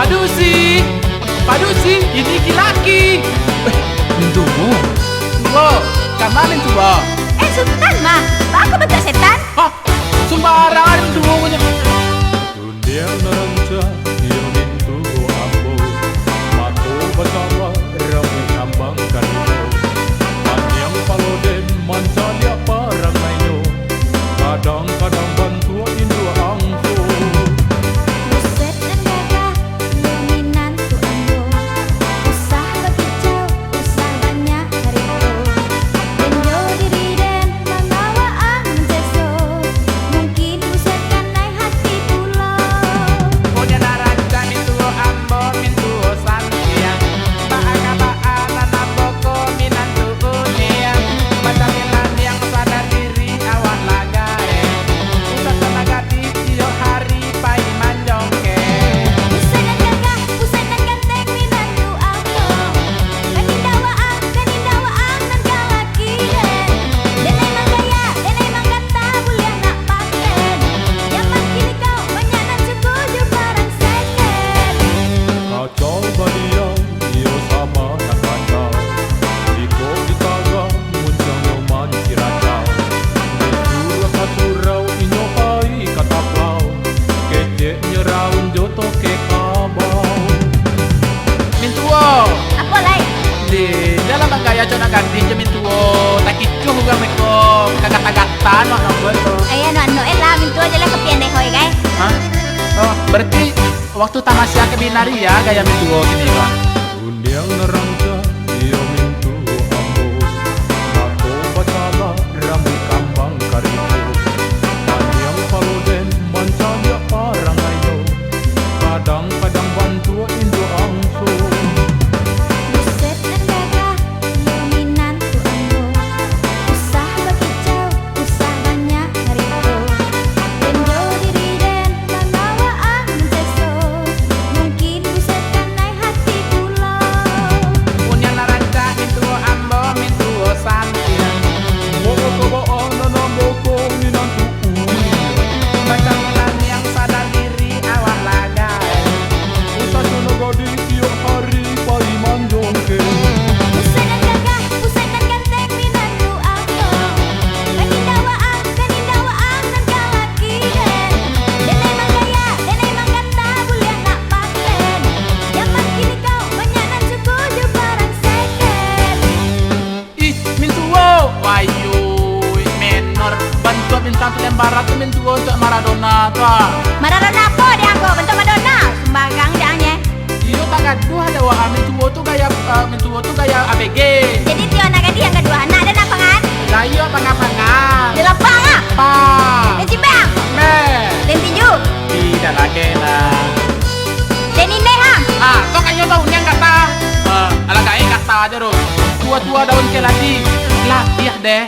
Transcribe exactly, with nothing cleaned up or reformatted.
Padusi, padusi, ini laki-laki. Eh, mintuo. Tuo, kama mintuo? Eh, Sutan mah, baa kok bantuak setan? Hah, sumbarang mintuo ko nyo. Rundiang nan rancak, iyo mintuo ambo. Mato basabak, rambuik kambang kariko. Paniang paloden, mancaliak parangainyo. Kadang-kadang bantuak induak angso. Buset nan gagah, iyo minantu ambo. Usah bakicau, usah banyak carito. Den jo diri den mambawaan seso. Mungkin buset kanai hati pulo. Punyo nan rancak mintuo ambo, mintuo santiang. Baa kabaa nan ambo ko minantu uniang. Macam ilan yang sadar diri awak lagai. Usah sanagati tiok hari pai manjongkek. Buset nan gagah, buset nan ganteng minantu ambo. Kan indak waang, kan indak waang nan ka laki den. Den lai manggaya, den lai manggata, buliah nak paten. Jaman kini ko banyak nan cukuik jo parang seken. Kacau baliau, iyo samo nan kacau. Iko ditagak, muncuangnyo manciracau. Disuruah ka surau, inyo pai ka taplau. Kecek nyeraun jo tokek kabau. Mintuo. Apo lai? Di dalam manggaya cok nak gadih jo mintuo, takicuah urang meko, kagata-gata nak buat tu. Ai, anu-anu, eh lah, mintuo je lah, kapian deh, hoi, kai. Hah? Oh, berarti waktu tamasiah ka binaria gaya mintuo kini, Bang? Rundiang nan rancak, iyo mintuo ambo. Mato basabak, rambuik kambang kariko. Paniang paloden, mancaliak parangainyo. Kadang-kadang bantuak induak angso. Buset nan gagah, iyo minantu ambo. Usah bakicau, usah banyak carito. Den jo diri den mambawaan seso. Mungkin buset kanai hati pulo. Punyo nan rancak mintuo ambo, mintuo santiang. Baa kabaa nan ambo ko minantu Macam ilan yang sadar diri awak lagai. Usah sanagati tiok hari pai manjongkek. Buset nan gagah, buset nan ganteng minantu ambo. Kan indak waang, kan indak waang nan ka laki den. Den lai manggaya, den lai manggata, buliah nak paten. Jaman kini ko banyak nan cukuik jo parang seken. Ih, mintuo! Wayuik, menor. Bantuak bintang film barat tu mintuo untuak Maradona tu, ah. Maradona apo di angko? Bantuak Madonna. Sumbarang di ang, ye. Iyo, tak gaduah ado, ah. Mintuo tu gaya, ah, mintuo tu gaya A B G. Jadi, tiok anak gadih nan gaduah, anak den apo, kan? Lah iyo, pangan-pangan. Di lapang, ah? Pa. Den cimbang? Me. Den tinju? Tidak lagi lah. Den ineh, ah? Ah, kok kayo tau niang kata? Ah, alah gaek kata aja tu. Tua-tua daun keladi. Lah, iya deh.